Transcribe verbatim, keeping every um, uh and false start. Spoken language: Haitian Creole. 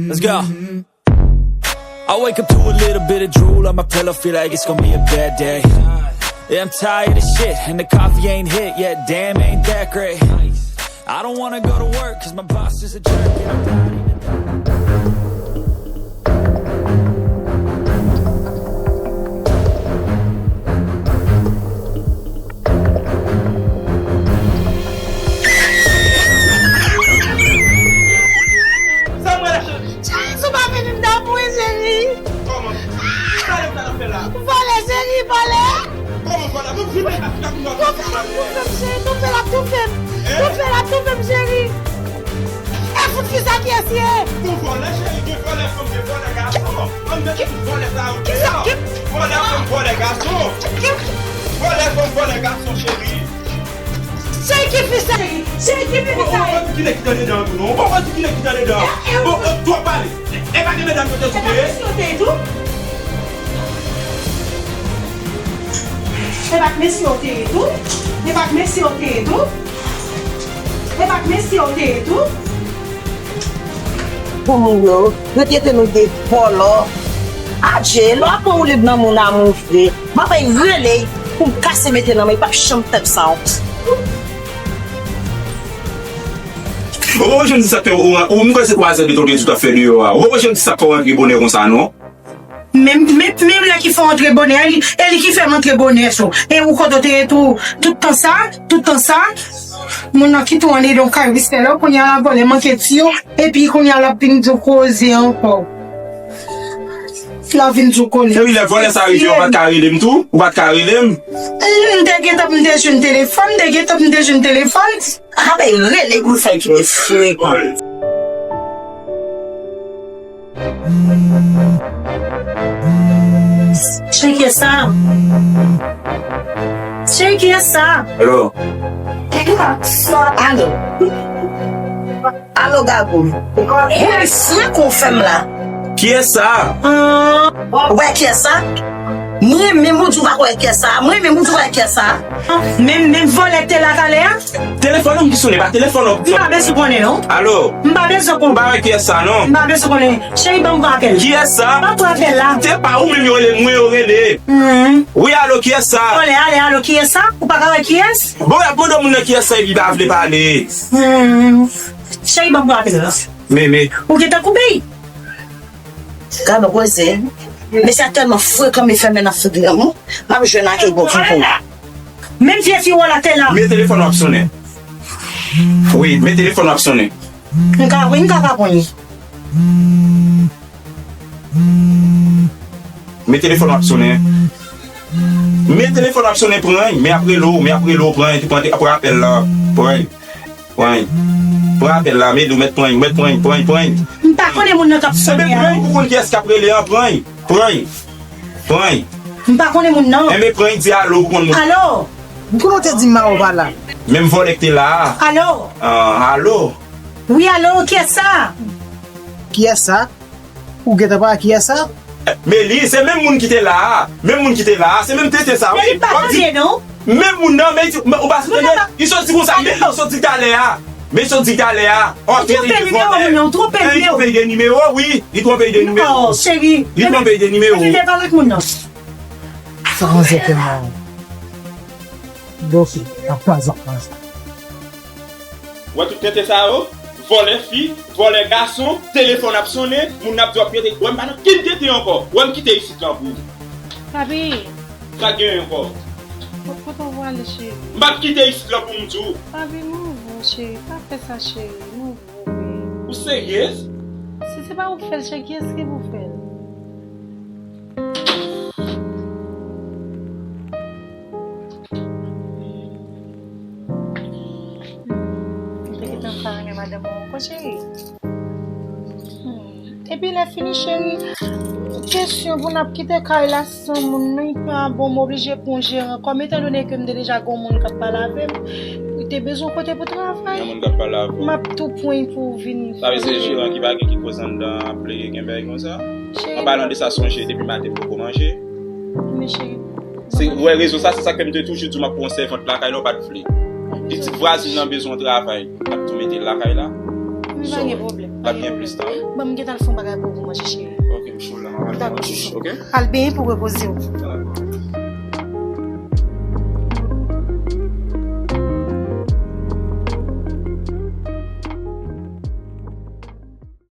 Let's go. I wake up to a little bit of drool on my pillow, feel like it's gonna be a bad day. Yeah, I'm tired of shit, and the coffee ain't hit yet, damn, ain't that great. I don't wanna go to work, cause my boss is a jerk, and I'm not even Cheri, si w pa vini, m t ap mouri, cheri. Kòman? Sa lè sa ap fè la? Vòlè, cheri, vòlè. Kòman vòlè? Mwen vin la, la, la, la. Toufe l ap toufe m, cheri, toufe l ap toufe m. Toufe l ap toufe m, cheri. E fout fi sa kiyès ye? Bon vòlè, cheri, gen vòlè fanm, gen vòlè gason. Ann mete tout vòlè sa yo deyò. Vòlè fanm, vòlè gason. Vòlè fanm, vòlè gason, cheri. Cheri, ki fi sa ye? Cheri, ki fi sa ye? Ou pa di ki nèg ki t andedan an tou non. Ou pa di ki nèg ki t andedan an. Bon, twòp pale. E pa gen medam yo te sou te ye? E pa mesye yo te ye tou? E pa mesye yo te ye tou? E pa mesye yo te ye tou? E pa mesye yo te ye tou? Pou moun yo, yo te trete nou de vòlò. Adje, lè w ap pran woulib nan moun a moun vre. M ap al rele l pou m kase mete nan men, li p ap janm fè m sa ankò. Ou pa janm di sa fè ou, ou, m kwè se twazè de tonbe tout ap fè deyò a. Ou pa janm di sa fè w rantre bonè konsa non. Menm, menm, menm lè ki fè w antre bonè, e li, e li ki fè m antre bonè tou. E ou kote w te ye tou, tout tan sa, tout tan sa, moun nan kite w andedan yon kay riskè la, kounye a la vòlè manke tiyo, epi kounye a l ap vin di w koze ankò. L ap vin di w koze. Epi lè vòlè sa rive, ou pa t ka rele m tou? Ou pa t ka rele m? M te gentan, m te jwenn telefòn, m te gentan, m te jwenn telefòn. A, ben, rele pou fè ki frekan. Cheri, kiyès sa? Cheri, kiyès sa? Alo. Alo. Alo, Gabou. Mwen fè kon fè m la. Kiyès sa? Ou wè kiyès sa? Mwen menm ou di w pa wè kiyès sa. Mwen menm ou di w wè kiyès sa. Menm, menm vòlè k te la talè a? Telefòn ou m ki sonnen, pa telefòn ou. M pa bezwen konnen non. Alo. M pa bezwen konnen. Ou pa wè kiyès sa non. M pa bezwen konnen. Cheri, ban m pran apèl. Kiyès sa? Ban m pran apèl la. Se pa ou menm yo rele, mwen yo rele. Wi, alo, kiyès sa? Vòlè, ale, alo, kiyès sa? Ou pa ka wè kiyès? Bon, y ap mande moun nan kiyès sa epi pa vle pale. Cheri, ban m pran apèl la. Men, men. Ou gentan koupe? Gade koze. Mesye a tèlman frekan, men fèmen nan figi an. M ap jwenn ak bon konpon. Menm vye fi w la te la. Men telefòn w ap sonnen. Wi, men telefòn w ap sonnen. M ka, wi, m ka pa pran li. Men telefòn w ap sonnen. Men telefòn w ap sonnen, pran l. Men ap rele w, men ap rele w, pran l, pran, pran apèl la. Pran l. Pran l. Pran apèl la, men ou mèt pran l, ou mèt pran l, pran l, pran l. M pa konnen moun nan k ap sonnen an. Enben pran l pou konn kiyès k ap rele an, pran l. Pran l. Pran l. M pa konnen moun nan. Enben pran l, di alo pou konn moun. Alo. M konnen w te di m Mao pa la. Menm vòlè k te la a. Alo. Ah, alo. Wi, alo, kiyès sa? Kiyès sa? Ou gentan pale kiyès sa? Men li, se menm moun ki te la a. Menm moun ki te la a. Se menm tenten sa, wi. Men li pa tande, non. Menm moun nan, men ou pa tande? Li sot di konsa, men li sot di talè a. Men li sot di talè a. Ou twonpe nimewo, moun nan, ou twonpe nimewo. Li twonpe de nimewo, wi. Li twonpe de nimewo. Non, cheri. Li twonpe de nimewo. Epi te pale ak moun nan. Sa ranse tèlman. Bloke, nan twa zan konsa. Wè tout tenten sa yo, vòlè fi, vòlè gason, telefòn ap sonnen, moun ap di w ap rete, wè m pa nan ken tenten ankò, wè m kite isit lan pou ou. Papi. Sa k genyen ankò? Kot, kote w prale, cheri? M p ap kite isit lan pou m di w. Papi, m anvi w, cheri, pa fè sa, cheri, m anvi w, wi. Ou seryez? Si se pa ou k fè l, cheri, kiyès ki pou fè l? Ou te gentan pa renmen madanm ou ankò, cheri? Hmm. Epi lè fini, cheri, kesyon pou n ap kite kay la san moun nan, li pa bon, m oblije pran jeran. Kòm etandone ke m te deja gen yon moun k ap pale avè m, li te bezwen kote pou travay. Yon moun k ap pale avè w. M ap tou pran pou vin. Sa vle se jeran ki pa gen ki koz anndan ap plede gen bagay konsa? Cheri. An palan de sa, sonje depi maten m poko manje. Men cheri, Se, wè, rezon sa, se sa k fè m te toujou di w m ap pran yon sèvant lakay la, w pa t vle. Pitit vwazin nan bezwen yon travay, m ap tou mete l lakay la. Wi, pa gen pwoblèm. L ap gen plis tan. Bon, m gentan al fè yon bagay pou ou manje, cheri. Ok, m cho la, m ap al manje, ok? Al benyen pou repoze w.